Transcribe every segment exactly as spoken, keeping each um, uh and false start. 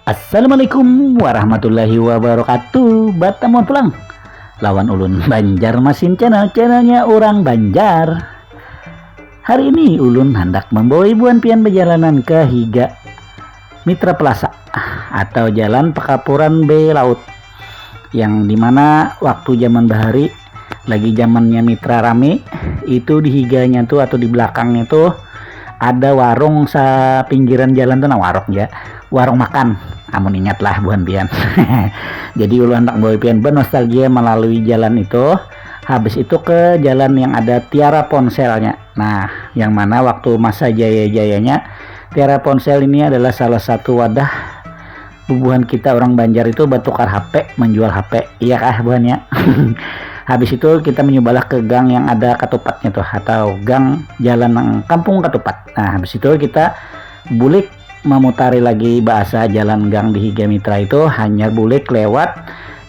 Assalamualaikum warahmatullahi wabarakatuh. Batamuan pulang lawan ulun Banjar Masin Channel, channelnya orang Banjar. Hari ini ulun handak membawa ibuan pian berjalanan ke Higa Mitra Plaza atau Jalan Pekapuran B Laut, yang dimana waktu zaman bahari lagi zamannya Mitra rame, itu di higanya tuh atau di belakangnya tuh ada warung sa pinggiran jalan tuh, nah, warung ya, warung makan, amun ingat lah buhan pian. Jadi ulun hendak bawa pian bernostalgia melalui jalan itu, habis itu ke jalan yang ada Tiara Ponselnya. Nah, yang mana waktu masa jaya-jayanya Tiara Ponsel ini adalah salah satu wadah bubuhan kita orang Banjar itu bertukar H P, menjual H P, iya kah buhannya? Habis itu kita menyubalah ke gang yang ada katupatnya tuh, atau gang jalan nang kampung katupat. Nah, habis itu kita bulik memutari lagi bahasa jalan gang di Higa Mitra itu, hanya bulik lewat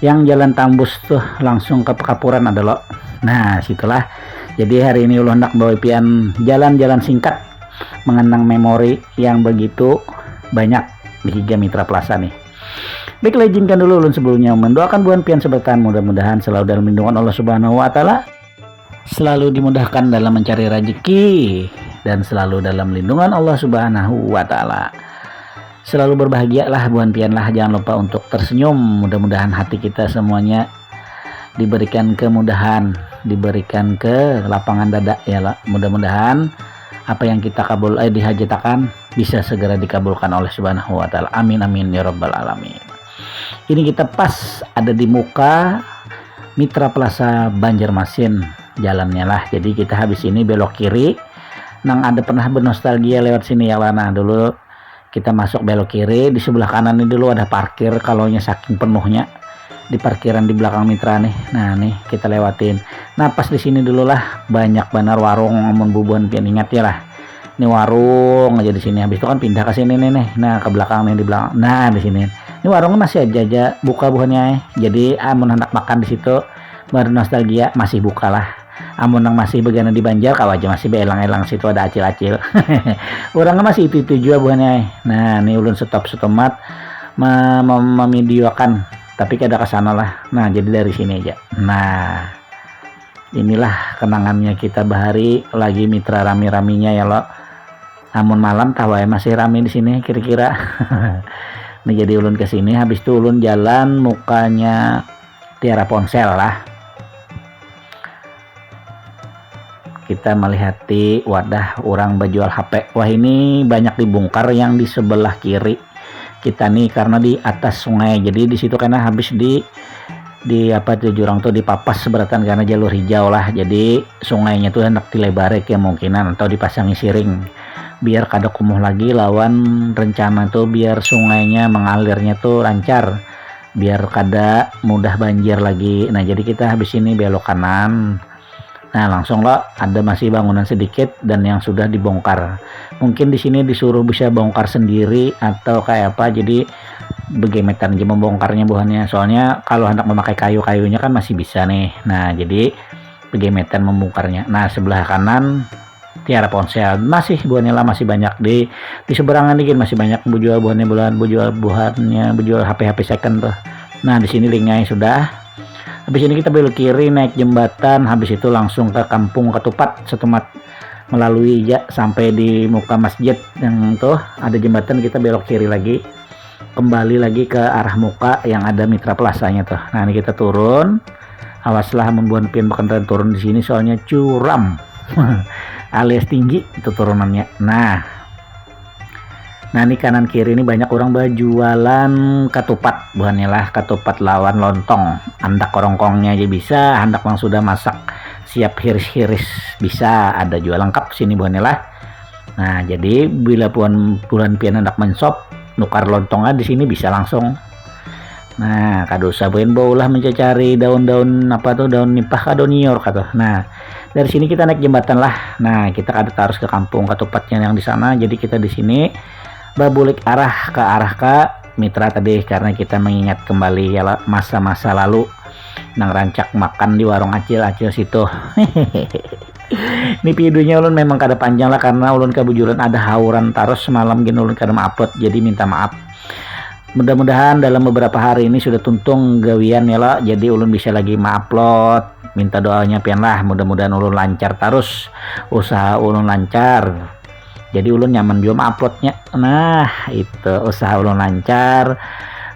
yang jalan tambus tuh langsung ke Pekapuran ada lo. Nah, situlah. Jadi hari ini ulun hendak bawa pian jalan-jalan singkat mengenang memori yang begitu banyak di Higa Mitra Plaza nih. Baiklah, izinkan dulu ulun sebelumnya mendoakan buhan pian sebertaan, mudah-mudahan selalu dalam lindungan Allah Subhanahu wa Ta'ala, selalu dimudahkan dalam mencari rezeki, dan selalu dalam lindungan Allah Subhanahu wa Ta'ala. Selalu berbahagialah buhan pian lah, jangan lupa untuk tersenyum. Mudah-mudahan hati kita semuanya diberikan kemudahan, diberikan ke lapangan dada ya lah. Mudah-mudahan apa yang kita kabul eh dihajatakan bisa segera dikabulkan oleh Subhanahu wa Ta'ala. Amin, amin, ya rabbal alamin. Ini kita pas ada di muka Mitra Plaza Banjarmasin jalannya lah. Jadi kita habis ini belok kiri. Nang ada pernah bernostalgia lewat sini ya lah. Nah, dulu kita masuk belok kiri, di sebelah kanan ini dulu ada parkir, kalau nya saking penuhnya di parkiran di belakang Mitra nih. Nah, nih kita lewatin. Nah, pas di sini dulu lah, banyak banar warung, amun bubuhan pian ingat ya lah. Ini warung aja di sini, habis itu kan pindah ke sini nih, nih. Nah, ke belakang nih, di belakang. Nah, di sini. Ini warungnya masih aja aja buka buhannya. Jadi amun hendak makan di situ, baru nostalgia, masih buka lah. Amun nang masih begana di Banjar, kawa aja masih beelang-elang situ ada acil-acil. Orangnya masih itu-itu jua buhannya. Nah, ini ulun stop setemat me- mem- memidiokan, tapi kada ke sana lah. Nah, jadi dari sini aja. Nah, inilah kenangannya kita bahari lagi Mitra rami-raminya ya lo. Amun malam tahu ya masih rame di sini kira-kira. Nah, jadi ulun ke sini, habis itu ulun jalan mukanya Tiara Ponsel lah. Kita melihati wadah orang berjual H P. Wah, ini banyak dibongkar yang di sebelah kiri kita nih, karena di atas sungai. Jadi di situ karena habis di di apa tuh jurang tuh dipapas seberatan karena jalur hijau lah. Jadi sungainya tuh hendak dilebari kemungkinan atau dipasangi siring biar kada kumuh lagi lawan rencana tuh biar sungainya mengalirnya tuh lancar, biar kada mudah banjir lagi. Nah, jadi kita habis ini belok kanan. Nah, langsung lo ada masih bangunan sedikit dan yang sudah dibongkar. Mungkin di sini disuruh bisa bongkar sendiri atau kayak apa. Jadi begemetan aja membongkarnya buhannya. Soalnya kalau hendak memakai kayu-kayunya kan masih bisa nih. Nah, jadi begemetan membongkarnya. Nah, sebelah kanan Tiara Ponsel masih buhannya lah, masih banyak di di seberangan dikit masih banyak bujual buhannya bulan bujual buhannya bujual H P H P second tuh. Nah, di sini lingai sudah. Habis ini kita belok kiri naik jembatan, habis itu langsung ke Kampung Ketupat setemat melalui ya sampai di muka masjid yang tuh ada jembatan, kita belok kiri lagi, kembali lagi ke arah muka yang ada Mitra Plasanya tuh. Nah, ini kita turun. Awaslah mun buhan pian berkendaraan turun di sini soalnya curam alias tinggi itu turunannya. Nah, nah, ini kanan kiri ini banyak orang berjualan ketupat, buhannya lah ketupat lawan lontong. Handak korongkongnya aja bisa, handak yang sudah masak siap hiris-hiris bisa, ada jual lengkap sini buhannya lah. Nah, jadi bila puan bulan pian hendak mensop nukar lontongnya di sini bisa langsung. Nah, kada usah buin baulah mencari daun-daun apa tuh, daun nipah kah, daun nyiur kah tuh. Nah, dari sini kita naik jembatan lah. Nah, kita kada tarus ke kampung katupatnya yang di sana. Jadi kita di sini babulik arah ke arah ke mitra tadi karena kita mengingat kembali ya lah, masa-masa lalu nang rancak makan di warung acil-acil situ. Ini videonya ulun memang kada panjang lah karena ulun kebetulan ada hauran tarus semalam gin ulun kada upload, jadi minta maaf. Mudah-mudahan dalam beberapa hari ini sudah tuntung gawian ya lah, jadi ulun bisa lagi mengupload. Minta doanya pian lah, mudah-mudahan ulun lancar terus, usaha ulun lancar, jadi ulun nyaman juga menguploadnya. Nah, itu usaha ulun lancar,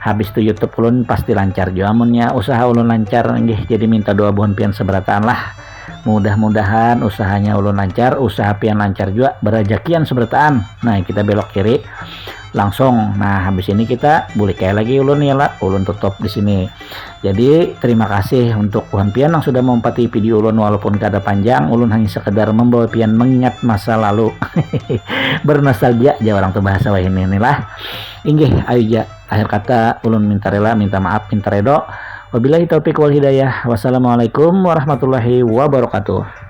habis itu YouTube ulun pasti lancar juga munnya usaha ulun lancar nggih. Jadi minta doa buhan pian seberataan lah. Mudah-mudahan usahanya ulun lancar, usaha pian lancar juga, berajakian seberataan. Nah, kita belok kiri langsung. Nah, habis ini kita bulik kayak lagi ulun ya lah, ulun tutup di sini. Jadi terima kasih untuk buhan pian yang sudah mempati video ulun walaupun kada panjang, ulun hanya sekedar membawa pian mengingat masa lalu. Bernostalgia aja orang tuh bahasa wah ini inilah. Inggih, ayo ja. Akhir kata ulun minta rela, minta maaf, minta redo. Wabillahi taufiq wal hidayah. Wassalamualaikum warahmatullahi wabarakatuh.